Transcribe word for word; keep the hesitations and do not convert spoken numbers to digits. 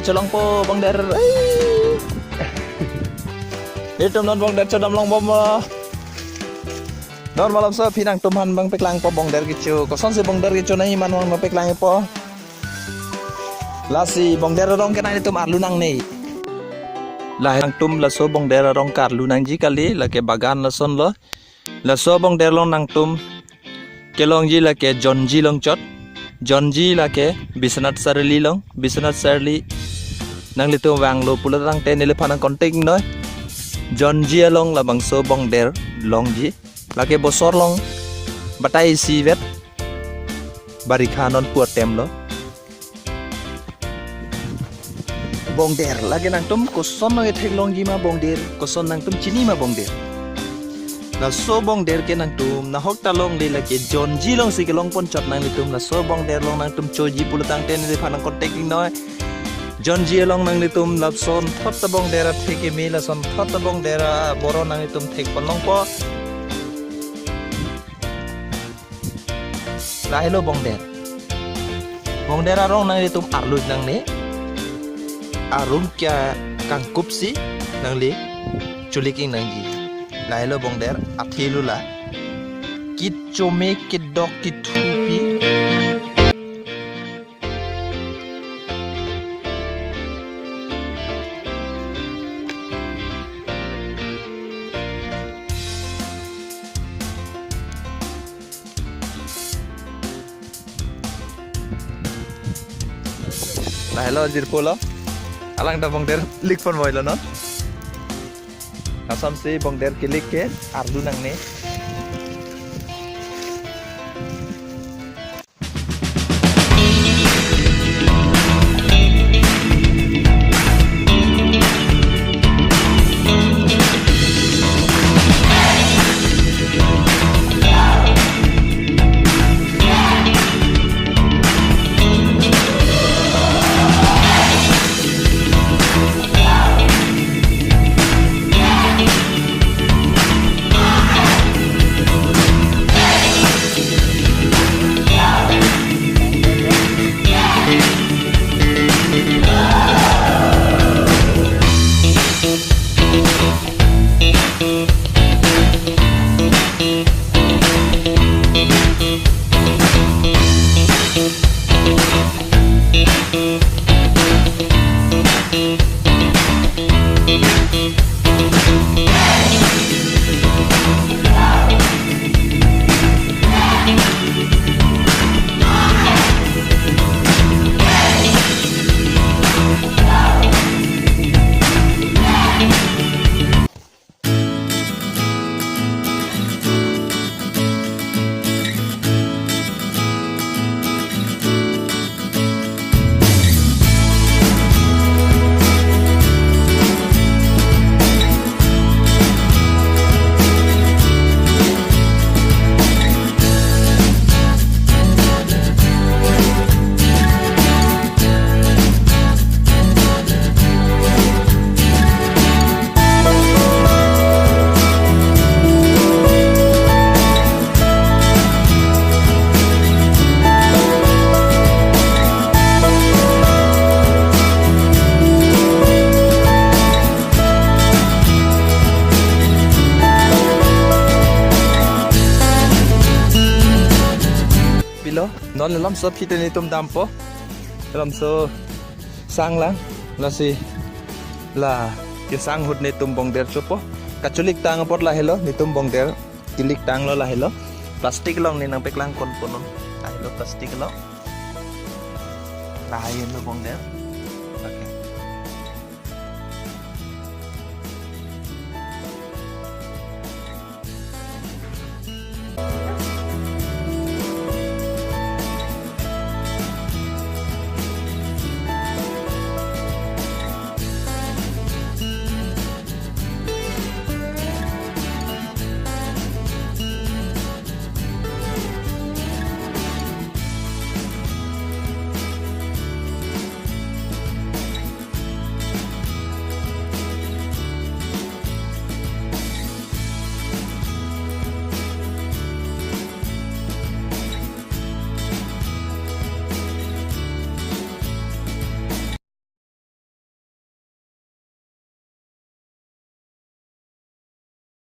Cholongpo bongder. Ai. Itum non bongder chodam longbom lo. Non malomso aphi nangtum aphan bang paklangpo bongder kecho. Kosonsi bongder kecho nangji ma non bang paklangpo. Lasi bongder arong ke nanglitum arlu nangne. Lahai nangtum laso bongder arong ke arlu nangji kali, lake bagan lason lo. Laso bongder along nangtum kelongji lake Jonji along chot. Jonji lake Biswanath Charli along. Biswanath Charli nanglitum vanglo pulo tangte neliphan nang contact noi. Jonji along labangso bongder longji. Lake bosor along batai isi vet. Barikha non pu atem lo. Bongder, lake nangtum koson nang theklongji ma bongder, koson nangtum chini ma bongder. Laso bongder ke nangtum nahok ta longle, lake Jonji alongsi kelongpon chot nanglitum, laso bongder along nangtum choji pulo tangte neliphan nang contact noi. Jonji along nanglitum lapuson thot ta bongder athek keme, lason thot ta bongder aboron nanglitum thekpon longpo. Lahelo bongder. Bongder arong nanglitum arlu nangne. Arum kya kangkupsi nangli chulik-ing nangji. Lahelo bongder athelu la. Kechome kedok kethupi. Lahelo jirpo lo. Alang ta bongder likpon voilo non. Asonsi bongder kelik ke arlu nangne. Pilo, non lalamso aphi ta netum dampo. Lalamso sang lang, lasi la kesang ahut netum bongder chopo. Kachulik tang apot lahelo, netum bongder kelik tanglo lahelo. Plastic along ne nangpeklang ponponon. Lahelo plastic along. Lahelo bongder.